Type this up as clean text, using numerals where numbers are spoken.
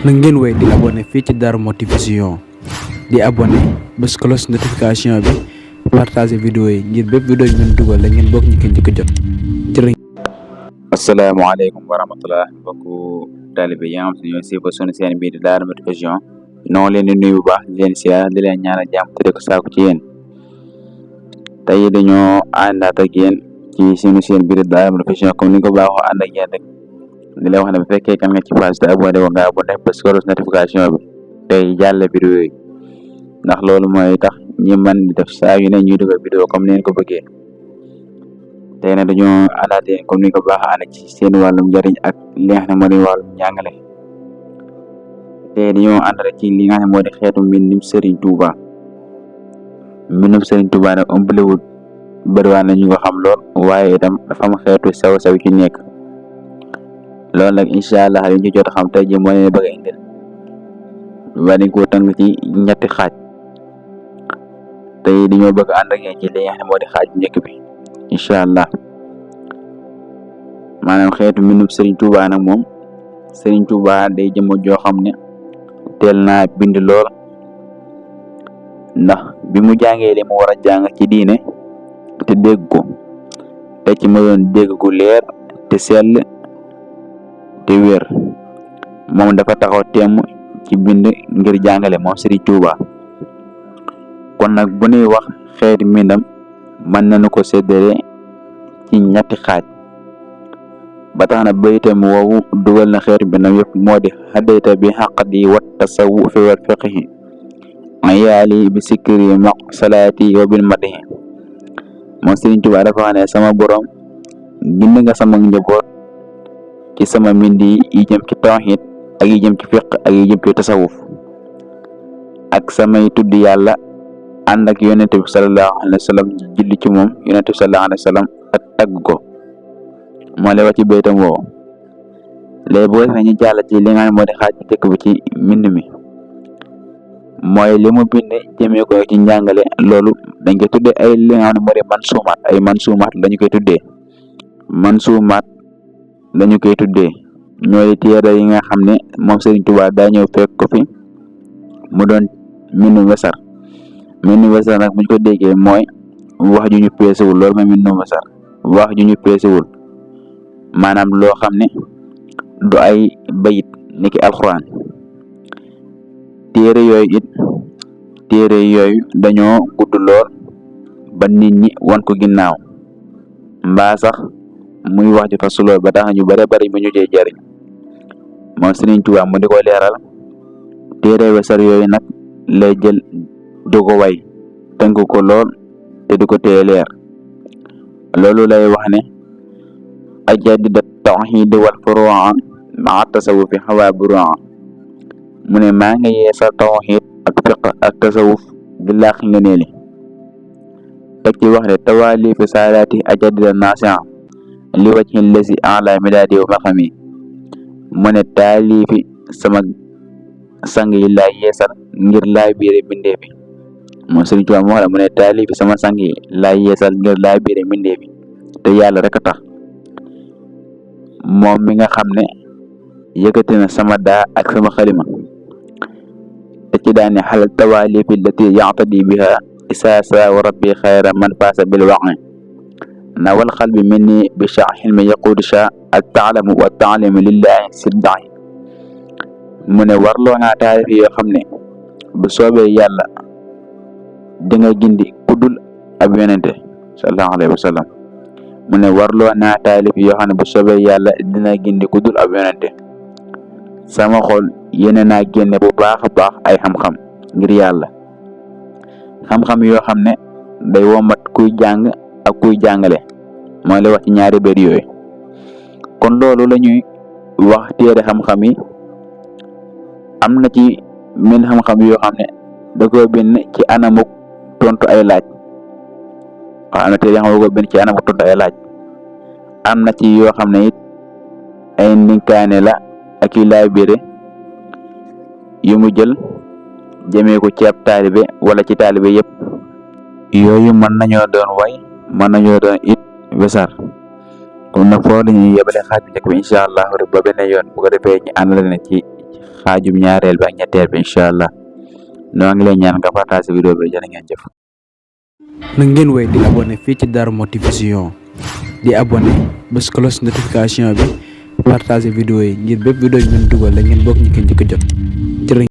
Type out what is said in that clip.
na ngeen wéy di abonné fii ci Darou Mouhty Vision di abonné bés cloche notification bi partager vidéo yi ngir bépp vidéo yi ngeen dugal la ngeen bokk ñu ko njëkk a jot jërë. asalaamaaleykum wa rahmatulah mbokku taalibe yi nga xam ne ñooy suivre sunu seen bii di Darou Mouhty Vision noo leen di nuyu bu baax di leen siyaar di leen ñaanal jàmm te di ko saaku ci yéen tey dañoo àndaat ak yéen ci sunu seen bii di Darou Mouhty Vision comme ni nga ko baaxoo ànd ak yéen rek di leen wax ne bu fekkee kan nga ci page te abonné wo nga abonné parce que notification bi tey jàlle vidéo yi ndax loolu mooy tax ñi mën di def saa yu ne ñuy dugal vidéo comme ni ngeen ko bëggee. tey nag dañoo àndaat yéen comme ni ko baax a ànd ci seen wàllum njëriñ ak li nga xam ne moo di wàllum njàngale tey dañoo ànd rek ci li nga xam ne moo di xeetu mbindum Serigne Touba nag ëmbalewul bëriwaan na ñu ko xam lool waaye itam dafa am xeetu sew-sew ci nekk loolu nag incha allah li ñu jot a xam tey jii moo leen bëgg a indil waaye dañ koo tënk ci ñetti xaaj tey dañoo bëgg ànd ak yéen ci li nga xam ne moo di xaaj bu njëkk bi. incha allah maanaam xeetu mbindum Serigne Touba nag moom Serigne Touba day jëm joo xam ne teel naa bind lool ndax bi mu jàngee li mu war a jàng ci diine te dégg ko te ci ma doon dégg gu leer te sell te wér moom dafa taxaw temm ci bind ngir jàngale moom Serigne Touba kon nag bu ñuy wax xeetu mbindam mën nañu ko séddale ci ñetti xaaj ba tax na baytam woowu dugal na xeetu mbindam yëpp moo di xaddayta bi xaqdi wa tasawufi wal fiqhi ayaali bi sikri ma salaati wa bil madihi moom Serigne Touba dafa wax ne sama borom gind nga sama njaboot ci sama mbind yi jëm ci tawhid ak yi jëm ci fiq ak yi jëm ci tasawuf ak samay tudd yàlla ànd ak yonent bi sallallahu alayhi wa sallam julli ci moom yonent bi sallallahu alayhi wa sallam ak tagg ko moo lay wax ci baytam woowu léegi boo defee ñu jàll ci li nga xam ne moo di xaaj bu njëkk bi ci mbind mi mooy li mu bind jëmee ko ci njàngale loolu dañ koy tuddee ay li nga xam ne moo di mansuumaat ay mansuumaat lañu koy tuddee mansuumaat lañu koy tuddee ñooy téere yi nga xam ne moom Serigne Touba daa ñëw fekk ko fi mu doon mbindum wesar mbindum wesar nag buñ ko déggee mooy wax ju ñu peesewul loolu mooy mbindum wesar wax ju ñu peesewul maanaam loo xam ne du ay bayit niki alxuraan téere yooyu dañoo gudd lool ba nit ñi wan ko ginnaaw mbaa sax muy wax ju fasu lool ba tax ñu bare bari mu ñu cee jariñ moom Serigne Touba mu di ko leeral téere wesar yooyu nag lay jël du ko way tënk ko lool te di ko téye leer loolu lay wax ne ajadida tawhid wal furu'a ma'a tasawufi xawaa buru'a mu ne maa ngi yeesal tawhid ak fiq ak tasawuf di laax nga neeli teg ci wax ne tawalifi saalaati ajadida nasi'a li wajhi lazi a'la midaadi wa maqami mu ne taalifi sama sang yi laa yeesal ngir laa biire bindee bi moom Serigne Touba moo wax la mu ne taalifi sama sang yi laa yeesal ngir laa biire bindee bi te yàlla rek a tax moom mi nga xam ne yëkkati na sama daa ak sama xalima te ci daane xalal tawaalifi lati ya'tadi biha isaasa wa rabbi xayra man faasa bil waqi na wal xalbi minni bi sha xilmi yaqudu sha al taalamu wa taalimu lillahi siddahi mu ne warloo naa taalif yoo xam ne bu soobee yàlla di nga gindi kuddul ab yonente sallallahu alayhi wa sallam mu ne warloo naa taalif yoo xam ne bu soobee yàlla dina gindi kuddul ab yonente sama xol yéene naa génne bu baax a baax ay xam-xam ngir yàlla xam-xam yoo xam ne day womat kuy jàng ak kuy jàngale mooy lay wax ci ñaari bér yooyu kon loolu la ñuy wax téere xam-xam yi am na ci min xam-xam yoo xam ne da ko bind ci anamuk tontu ay laaj am na téere xam ne da ko bind ci anamuk tontu ay laaj am na ci yoo xam ne it ay ndinkaane la ak i laay bére yu mu jël jëmee ko ci ab taalibe wala ci taalibe yëpp yooyu mën nañoo doon way mën nañoo doon it wesar kon nag foofu la ñuy yebale xaaj bi njëkk bi incha allah ba beneen yoon bu ko defee ñu àndal na ci xaajum ñaareel ba ak ñetteel bi incha allah noo ngi lay ñaan nga partage vidéo bi jërë ngeen jëf. na ngeen wéy di abonné fii ci Darou Mouhty Vision di abonné bés cloche notification bi partage vidéo yi ngir bépp vidéo yi ngeen dugal la ngeen bokk ñu ko njëkk a jot jërë